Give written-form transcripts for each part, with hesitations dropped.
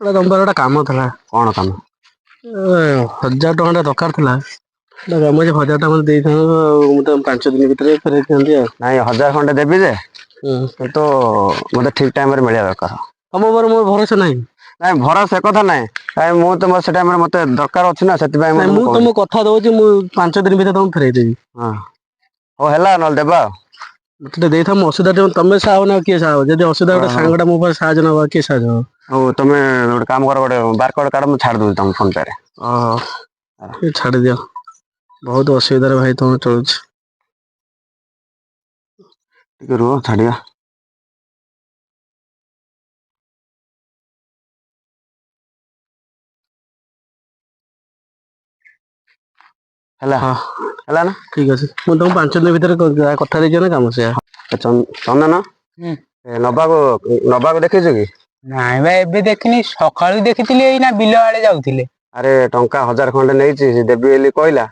ଗୋଟେ ତମ ପାଖରେ ଗୋଟେ କାମ ଥିଲା। କଣ କାମ? 1000 ଟଙ୍କା ଟା ଦରକାର ଥିଲା। ଗୋଟେ କାମ ଅଛି, 1000 ଟଙ୍କା ମୋତେ ଦେଇଥାନ୍ତ ଆଉ ମୁଁ ତମ 5 ଦିନ ଭିତରେ ଫେରେଇଥାନ୍ତି ଆଉ। ନାଇଁ, 1000 ଖଣ୍ଡେ ଦେବି ଯେ, କିନ୍ତୁ ମତେ ଠିକ ଟାଇମରେ ମିଳିବା ଦରକାର। ତମ ଉପରେ ମୋର ଭରସା ନାହିଁ। ନାଇଁ, ଭରସା ସେ କଥା ନାଇଁ, କାଇଁ ମୁଁ ତ ସେ ଟାଇମରେ ମତେ ଦରକାର ଅଛି ନା, ସେଥିପାଇଁ। ନାଇଁ, ମୁଁ ତମକୁ କଥା ଦଉଛି, ମୁଁ 5 ଦିନ ଭିତରେ ତମକୁ ଫେରେଇ ଦେବି। ହଁ, ହଉ ହେଲା, ନହେଲେ ଦେବା ଆଉ। ମତେ ଟିକେ ଦେଇଥାଅ, ମୁଁ ଅସୁବିଧା ଟିକେ, ତମେ ସାହା ହବନି ଆଉ କିଏ ସାହା ହବ? ଯଦି ଅସୁବିଧା ଗୋଟେ ସାଙ୍ଗଟା ମୋ ପାଖରେ ସାହାଯ୍ୟ ନବ, କିଏ ସାହାଯ୍ୟ ହବ? ହଉ, ତମେ ଗୋଟେ କାମ କର, ଗୋଟେ ବାରକୋଡ କାଢ, ମୁଁ ଛାଡି ଦଉଛି ତମ ଫୋନ ପେ ରେ। ଓହୋ, ଛାଡିଦିଅ। ବହୁତ ଅସୁବିଧାରେ ଭାଇ ତମେ ଚଳୁଛି। ଟିକେ ରୁହ, ଛାଡିବା। ହେଲା? ହଁ। ହେଲା ନା? ଠିକ ଅଛି, ମୁଁ ତମକୁ 5 ଦିନ ଭିତରେ କଥା ଦେଇଛି ନା, କାମ ସେୟା। ଚନ୍ଦନ, ନବାକୁ ନବାକୁ ଦେଖିଛୁ କି? ନାଇଁ ଭାଇ, ଏବେ ଦେଖିନି, ସକାଳୁ ଦେଖିଥିଲି, ଏଇନା ବିଲ ଆଡେ ଯାଉଥିଲେ। ଆରେ, ଟଙ୍କା 1000 ଖଣ୍ଡେ ନେଇଛି, ସେ ଦେବି ବୋଲି କହିଲା,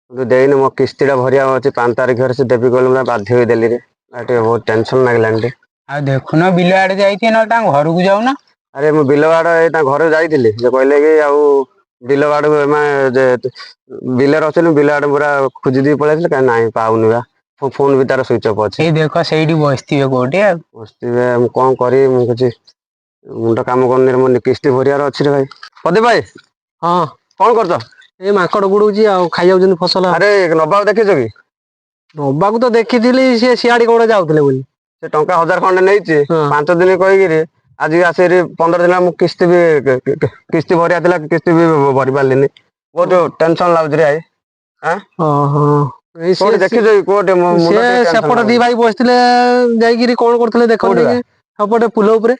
କିନ୍ତୁ ଦେଇନି। ମୋ କିସ୍ତିଟା ଭରିବା ଅଛି 5 ତାରିଖରେ, ସେ ଦେବି କହିଲେ, ମୁଁ ବାଧ୍ୟ ହୋଇ ଦେଲି ରେ। ଟିକେ ବହୁତ ଟେନସନ ଲାଗିଲାଣି ଟିକେ। ଆଉ ଦେଖୁନ, ବିଲ ଆଡେ ଯାଇଥିବେ, ନହେଲେ ତାଙ୍କ ଘରକୁ ଯାଉନ। ଆରେ, ମୁଁ ବିଲ ଆଡେ ଏଇ ତାଙ୍କ ଘରକୁ ଯାଇଥିଲି, ସେ କହିଲେ କି ଆଉ ବିଲ ଆଡକୁ ମାନେ ବିଲରେ ଅଛନ୍ତି। ବିଲ ଆଡେ ପୁରା ଖୋଜି ଦେଇ ପଳେଇ ଆସିଲି, କାଇଁ ନାଇଁ, ପାଉନି ବା। ଫୋନ ବି ତାର ସୁଇଚ ଅଫ୍ ଅଛି। ଏଇ ଦେଖ, ସେଇଠି ବସିଥିବେ କୋଉଠି ଆଉ। ବସିଥିବେ। ମୁଁ କଣ କରିବି, ମୁଁ କିଛି ମୁଣ୍ଡ କାମ କରୁନି ରେ, ମୋ କିସ୍ତି ଭରିବାର ଅଛି ରେ ଭାଇ। ପ୍ରଦୀପ ଭାଇ। ହଁ। କଣ କରୁଛ? ଏଇ ମାଙ୍କଡ ଗୁଡଉଛି ଆଉ, ଖାଇଯାଉଛନ୍ତି ଫସଲ। ଆରେ, ନବାକୁ ଦେଖିଛ କି? ନବାକୁ ତ ଦେଖିଥିଲି, ସିଏ ସିଆଡେ କୋଉଟେ ଯାଉଥିଲେ ବୋଲି। ସେ ଟଙ୍କା 1000 ଖଣ୍ଡେ ନେଇଛି, ହଁ। 5 ଦିନ କହିକିରି ଆଜି ଆସିକି 15 ଦିନ। ମୁଁ କିସ୍ତି ବି, କିସ୍ତି ଭରିବା ଥିଲା, କିସ୍ତି ବି ଭରି ପାରିଲିନି। ବହୁତ ଟେନସନ ଲାଗୁଛି ରେ ଭାଇ। ଓହୋ, ଏଇ କୋଉଠି ସିଏ ଦେଖିଛ କି କୋଉଠି? ମୋ ମୁଣ୍ଡ ସିଏ ଟିକେ tension ସେପଟେ ଦି ଲାଗୁଛି। ଭାଇ ବସିଥିଲେ, ଯାଇକିରି କଣ କରୁଥିଲେ ଦେଖ। କୋଉଠି ବା? ଟିକେ ସେପଟେ ପୁଲ ଉପରେ।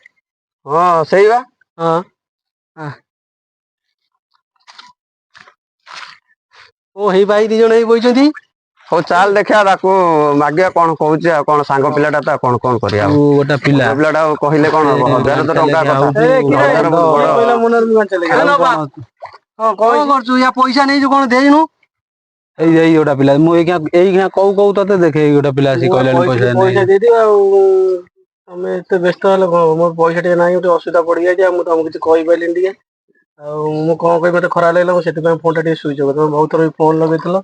ହଁ, ସେଇ ବା। ହଁ, ଓ ହେଇ ଭାଇ ଦି ଜଣ ହେଇ ବଇଛନ୍ତି। ହଉ ଚାଲ, ଦେଖିବା, ତାକୁ ମାଗିବା କଣ କହୁଛି ଆଉ। କଣ ସାଙ୍ଗ ପିଲାଟା ତ, କଣ କଣ କରିବା ଆଉ? ତୁ ଗୋଟେ ପିଲା। ସାଙ୍ଗ ପିଲାଟା ଆଉ କହିଲେ କଣ ହବ? 1000 ତ ଟଙ୍କା କଥା, 1000 ବହୁତ ବଡ। କହିଲା ମନରେ ମୁଁ ଗାଞ୍ଚା ଲାଗିଲା। ଆଉ କଣ? କଣ କରୁଛୁ? ୟା ପଇସା ନେଇଛୁ, କଣ ଦେଇନୁ? ଏଇ ଏଇ ଗୋଟେ ପିଲା, ମୁଁ ଏଇଖିଣା ଏଇଖିଣା କହୁ କହୁ ତତେ ଦେଖେ, ଏଇ ଗୋଟେ ପିଲା ଆସିକି ମୁଁ କହିଲାଣି କହିଥିଲି ପଇସା ପଇସା ନେଇ। ଦେଇଦିଅ ଆଉ ତମେ ଏତେ ବ୍ୟସ୍ତ ହେଲେ କଣ ହବ? ମୋର ପଇସା ଟିକେ ନାହିଁ, ଟିକେ ଅସୁବିଧା ପଡିଯାଇଛି, ଆଉ ମୁଁ ତମକୁ କିଛି କହିପାରିଲିନି ଟିକେ। ଆଉ ମୁଁ କଣ କହିବି, ମତେ ଖରାପ ଲାଗିଲା, ମୁଁ ସେଥିପାଇଁ ଫୋନ ଟା ଟିକେ ସୁଇଚ୍ ଅଫ୍। ତମେ ବହୁତ ଥର ବି ଫୋନ ଲଗେଇଥିଲ,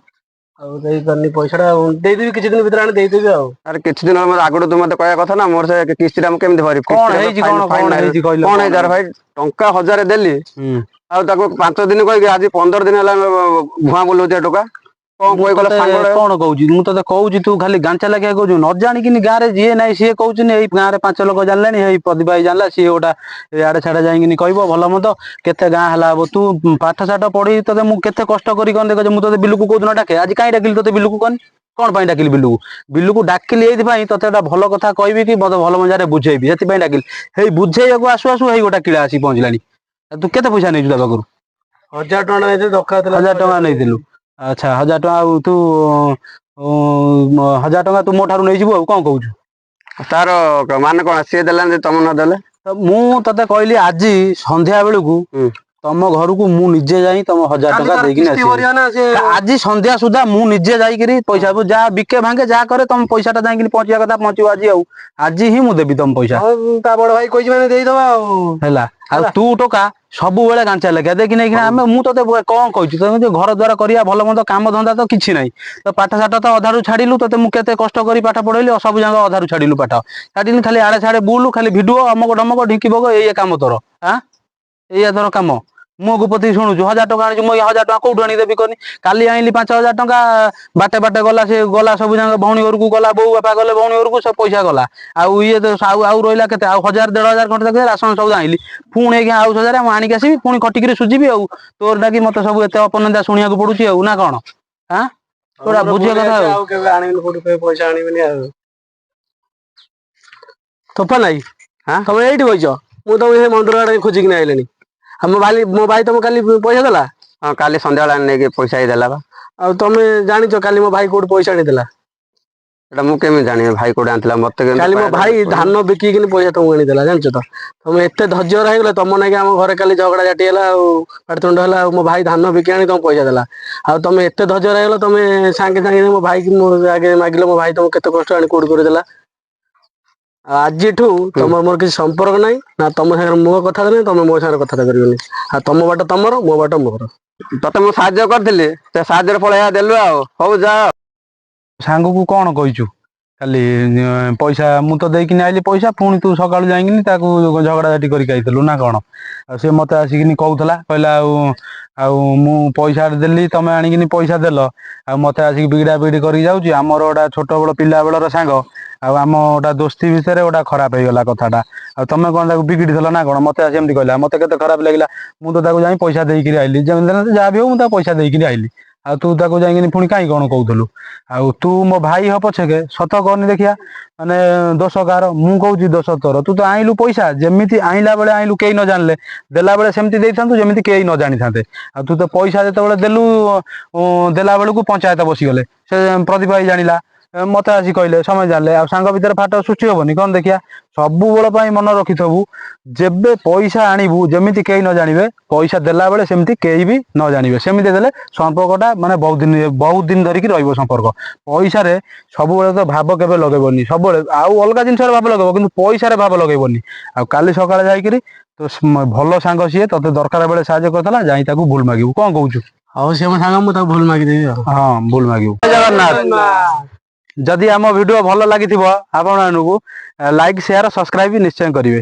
ଆଉ ଦେଇପାରିନି ପଇସାଟା। ଆଉ ଦେଇଦେବି, କିଛି ଦିନ ଭିତରେ ଆଣି ଦେଇଦେବି ଆଉ। ଆରେ, କିଛି ଦିନ ମତେ ଆଗରୁ ତୁ ମତେ କହିବା କଥା ନା। ମୋର ସେ କିସ୍ତିଟା ମୁଁ କେମିତି ଭରିବି? କଣ ହେଇଛି, କଣ କଣ ହେଇଛି କହିଲ? କଣ ହେଇଛି? ଆରେ ଭାଇ, ଟଙ୍କା 1000 ଦେଲି ହୁଁ। ଆଉ ତାକୁ 5 ଦିନ କହିକି ଆଜି 15 ଦିନ ହେଲା ଭୁଆଁ ବୁଲଉଛି ଏ ଟୋକା। କଣ ମୁଁ କହି ଗଲା ତତେ ସାଙ୍ଗଟା। କଣ କହୁଛି? ମୁଁ ତତେ କହୁଛି, ତୁ ଖାଲି ଗାଞ୍ଚା ଲାଗିଆ କହୁଛୁ ନ ଜାଣିକିନି। ଗାଁରେ ଯିଏ ନାହିଁ ସିଏ କହୁଛି, ଏଇ ଗାଁରେ 5 ଲୋକ ଜାଣିଲେଣି, ଏଇ ପ୍ରଦୀପ ଭାଇ ଜାଣିଲା, ସିଏ ଗୋଟା ଇଆଡେ ସିଆଡେ ଯାଇକିନି କହିବ ଭଲ ମନ୍ଦ, କେତେ ଗାଁ ହେଲା ହବ। ତୁ ପାଠ ସାଠ ପଢି, ତତେ ମୁଁ କେତେ କଷ୍ଟ କରି କଣ ଦେଖ, ମୁଁ ତତେ ବିଲକୁ କୋଉଦିନ ଡାକେ? ଆଜି କାଇଁ ଡାକିଲି ତତେ ବିଲକୁ କନି? କଣ ପାଇଁ ଡାକିଲି ବିଲକୁ? ବିଲକୁ ଡାକିଲି ଏଇଥିପାଇଁ, ତତେ ଗୋଟେ ଭଲ କଥା କହିବି କି ମତେ ଭଲ ମଜାରେ ବୁଝେଇବି, ସେଥିପାଇଁ ଡାକିଲି। ହେଇ ବୁଝେଇବାକୁ ଆସୁ ଆସୁ ହେଇ ଗୋଟା କିଳା ଆସି ପହଞ୍ଚିଲାଣି। ଆଉ ତୁ କେତେ ପଇସା ନେଇଛୁ ତା ପାଖରୁ? 1000 ଟଙ୍କା ନେଇଥିଲି, ଦରକାର ଥିଲା। 1000 ଟଙ୍କା ନେଇଥିଲୁ? ଆଚ୍ଛା, 1000 ଟଙ୍କା। ଆଉ ତୁ 1000 ଟଙ୍କା ତୁ ମୋ ଠାରୁ ନେଇଯିବୁ ଆଉ କଣ କହୁଛୁ? ତାର ମାନେ କଣ? ସିଏ ଦେଲାନି, ତମେ ନ ଦେଲେ? ତ ମୁଁ ତତେ କହିଲି, ଆଜି ସନ୍ଧ୍ୟା ବେଳକୁ ହୁଁ। ତମ ଘରକୁ ମୁଁ ନିଜେ ଯାଇ ତମ 1000 କାଲି ଟଙ୍କା ତାର ଦେଇକିନି କିସ୍ତି ଆସିବି। ଭରିବା ନା ସେ। ଆଜି ସନ୍ଧ୍ୟା ସୁଦ୍ଧା ମୁଁ ନିଜେ ଯାଇକିରି ପଇସା ଯାହା ବିକେ ଭାଙ୍ଗେ ଯାହା କରେ, ତମ ପଇସାଟା ଯାଇକିନି ପହଞ୍ଚିବା କଥା ପହଞ୍ଚିବ ଆଜି। ଆଉ ଆଜି ହିଁ ମୁଁ ଦେବି ତମ ପଇସା। ହଁ, ତା ବଡ ଭାଇ କହିଛି ମାନେ ଦେଇଦବା ଆଉ। ହେଲା, ଆଉ ତୁ ଟୋକା ସବୁବେଳେ ଗାଞ୍ଚା ଲେଖା ଦେଖି ନେଇକିନା। ଆମେ ମୁଁ ତତେ କଣ କହିଛି? ତମେ ଯୋଉ ଘର ଦ୍ୱାର କରିବା ଭଲ ମନ୍ଦ କାମ ଧନ୍ଦା ତ କିଛି ନାହିଁ। ତ ପାଠ ସାଠ ତ ଅଧାରୁ ଛାଡିଲୁ। ତତେ ମୁଁ କେତେ କଷ୍ଟ କରି ପାଠ ପଢେଇଲି, ସବୁ ଯାକ ଅଧାରୁ ଛାଡିଲୁ। ପାଠ ଛାଡିଲୁ, ଖାଲି ଆଡେ ସାଡେ ବୁଲୁ, ଖାଲି ଭିଡିଓ ଅମକ ଢମକ ଢିଙ୍କି ଭୋଗ, ଏଇଆ କାମ ତୋର। ଆଁ, ଏଇଆ ତୋର କାମ। ମୋ ପତି ଶୁଣୁଛୁ, 1000 ଟଙ୍କା ଆଣିଛୁ, ମୁଁ 1000 ଟଙ୍କା କୋଉଠୁ ଆଣିକି ଦେବି କନି? କାଲି ଆଣିଲି 5000 ଟଙ୍କା, ବାଟେ ବାଟେ ଗଲା, ସେ ଗଲା ସବୁ ଯାକ ଭଉଣୀ ଘରକୁ ଗଲା, ବୋଉ ବାପା ଗଲେ ଭଉଣୀ ଘରକୁ, ସବୁ ପଇସା ଗଲା। ଆଉ ଇଏ ତ ଆଉ ଆଉ ରହିଲା କେତେ? ଆଉ 1000 1500 ଖଣ୍ଡେ ଦେଖେ, ରାସନ ସବୁ ଆଣିଲି। ପୁଣି ଏଇଖିଣା ଆଉ 1000 ମୁଁ ଆଣିକି ଆସିବି, ପୁଣି ଖଟିକିରି ସୁଝିବି। ଆଉ ତୋର ଡାକି ମତେ ସବୁ ଏତେ ଅପନନ୍ଦା ଶୁଣିବାକୁ ପଡୁଛି ଆଉ ନା କଣ? ଆଁ, ତୋରା ମୋର ବୁଝିବା ଭୁଲ କଥା। ହେଇଯାଇଛି, ଆଉ ଆଉ କେବେ ଆଣିବିନି, କୋଉଠି କେବେ ପଇସା ଆଣିବିନି ଆଉ। ତୋଫା ନାଇଁ? ହାଁ? ତମେ ଏଇଠି ବଇଛ, ମୁଁ ତମକୁ ସେ ମନ୍ଦିର ଆଡେ ଖୋଜିକିନି ଆଇଲିଣି। ଆଉ ମୋ ଭାଇ ତମକୁ କାଲି ପଇସା ଦେଲା? ହଁ, କାଲି ସନ୍ଧ୍ୟାବେଳେ ଆଣି ନେଇକି ପଇସା ହେଇ ଦେଲା ବା। ଆଉ ତମେ ଜାଣିଛ କାଲି ମୋ ଭାଇ କୋଉଠି ପଇସା ଆଣିଥିଲା? ଏଟା ମୁଁ କେମିତି ଜାଣିବି ଭାଇ କୋଉଠି ଆଣିଥିଲା? ମତେ କେମିତି କାଲି ମୋ କହିବା ଭାଇ କଥା? ଧାନ ବିକିକିନି ପଇସା ତମକୁ ଆଣିଦେଲା, ଜାଣିଛ ତ? ତମେ ଏତେ ଧୈର୍ଯ୍ୟ ହେଇଗଲେ, ତମ ନାଗି ଆମ ଘରେ କାଲି ଝଗଡା ଝାଟି ହେଲା ଆଉ ପାଟିତୁଣ୍ଡ ହେଲା। ଆଉ ମୋ ଭାଇ ଧାନ ବିକି ଆଣି ତମକୁ ପଇସା ଦେଲା, ଆଉ ତମେ ଏତେ ଧୈର୍ଯ୍ୟ ହେଇଗଲ, ତମେ ସାଙ୍ଗେ ସାଙ୍ଗେ ମୋ ଭାଇ କି ମୋ ଆଗେ ମାଗିଲ। ମୋ ଭାଇ ତମକୁ କେତେ କଷ୍ଟ ଆଣି କୋଉଠି କରିଦେଲା। ଆଉ ଆଜିଠୁ ତମର ମୋର କିଛି ସମ୍ପର୍କ ନାହିଁ, ନା ତମ ସାଙ୍ଗରେ ମୋ କଥା ନାହିଁ, ତମେ ମୋ ସାଙ୍ଗରେ କଥା କରିବନି। ଆଉ ତମ ବାଟ ତମର, ମୋ ବାଟ ମୋର। ତତେ ମୁଁ ସାହାଯ୍ୟ କରିଥିଲି, ସେ ସାହାଯ୍ୟର ଫଳ ଏହା ଦେଲୁ ଆଉ। ହଉ ଯା। ସାଙ୍ଗକୁ କଣ କହିଛୁ କାଲି? ପଇସା ମୁଁ ତ ଦେଇକିନି ଆଇଲି ପଇସା, ପୁଣି ତୁ ସକାଳୁ ଯାଇକିନି ତାକୁ ଝଗଡ଼ାଝାଟି କରିକି ଆଇଥିଲୁ ନା କଣ? ଆଉ ସେ ମତେ ଆସିକିନି କହୁଥିଲା, କହିଲା ଆଉ ଆଉ ମୁଁ ପଇସା ଦେଲି, ତମେ ଆଣିକିନି ପଇସା ଦେଲ, ଆଉ ମତେ ଆସିକି ବିଗିଡ଼ା ବିଗିଡ଼ି କରିକି ଯାଉଛି। ଆମର ଗୋଟା ଛୋଟ ବେଳ ପିଲା ବେଳର ସାଙ୍ଗ, ଆଉ ଆମ ଗୋଟା ଦୋସ୍ତି ଭିତରେ ଗୋଟା ଖରାପ ହେଇଗଲା କଥାଟା, ଆଉ ତମେ କଣ ତାକୁ ବିଗିଡ଼ି ଥିଲ ନା କଣ? ମତେ ଆସି ଏମିତି କହିଲା, ମତେ କେତେ ଖରାପ ଲାଗିଲା। ମୁଁ ତ ତାକୁ ଯାଇ ପଇସା ଦେଇକିରି ଆଇଲି, ଯେମିତି ହେଲେ ଯାହା ବି ହଉ ମୁଁ ତାକୁ ପଇସା ଦେଇକିରି ଆଇଲି। ଆଉ ତୁ ତାକୁ ଯାଇକିନି ପୁଣି କାଇଁ କଣ କହୁଥିଲୁ? ଆଉ ତୁ ମୋ ଭାଇ ହ ପଛକେ, ସତ କହନି ଦେଖିଆ, ମାନେ ଦୋଷ କାହାର? ମୁଁ କହୁଛି ଦୋଷ ତୋର। ତୁ ତ ଆଣିଲୁ ପଇସା, ଯେମିତି ଆଣିଲା ବେଳେ ଆଣିଲୁ କେହି ନ ଜାଣିଲେ, ଦେଲା ବେଳେ ସେମିତି ଦେଇଥାନ୍ତୁ ଯେମିତି କେହି ନ ଜାଣିଥାନ୍ତେ। ଆଉ ତୁ ତ ପଇସା ଯେତେବେଳେ ଦେଲୁ, ଦେଲା ବେଳକୁ ପଞ୍ଚାୟତ ବସିଗଲେ, ସେ ପ୍ରଦୀପ ଭାଇ ଜାଣିଲା, ମତେ ଆସି କହିଲେ, ସମସ୍ତେ ଜାଣିଲେ, ଆଉ ସାଙ୍ଗ ଭିତରେ ଫାଟ ସୃଷ୍ଟି ହବନି କଣ ଦେଖିଆ? ସବୁବେଳ ପାଇଁ ମନେ ରଖିଥିବୁ, ଯେବେ ପଇସା ଆଣିବୁ ଯେମିତି କେହି ନ ଜାଣିବେ, ପଇସା ଦେଲା ବେଳେ ସେମିତି କେହି ବି ନ ଜାଣିବେ, ସେମିତି ଦେଲେ ସମ୍ପର୍କଟା ମାନେ ବହୁତ ଦିନ ବହୁତ ଦିନ ଧରିକି ରହିବ ସମ୍ପର୍କ। ପଇସାରେ ସବୁବେଳେ ତ ଭାବ କେବେ ଲଗେଇବନି ସବୁବେଳେ। ଆଉ ଅଲଗା ଜିନିଷରେ ଭାବ ଲଗେଇବ, କିନ୍ତୁ ପଇସାରେ ଭାବ ଲଗେଇବନି। ଆଉ କାଲି ସକାଳେ ଯାଇକିରି ତୋ ଭଲ ସାଙ୍ଗ ସିଏ ତତେ ଦରକାର ବେଳେ ସାହାଯ୍ୟ କରିଥିଲା, ଯାଇ ତାକୁ ଭୁଲ ମାଗିବୁ। କଣ କହୁଛୁ? ହଉ, ସେ ମୋ ସାଙ୍ଗ, ମୁଁ ତାକୁ ଭୁଲ ମାଗିଦେବି ଆଉ। ହଁ, ଭୁଲ ମାଗିବୁ। ଜୟ ଜଗନ୍ନାଥ। ଯଦି ଆମ ଭିଡିଓ ଭଲ ଲାଗିଥିବ ଆପଣମାନଙ୍କୁ, ଲାଇକ୍, ସେୟାର, ସବସ୍କ୍ରାଇବ ନିଶ୍ଚୟ କରିବେ।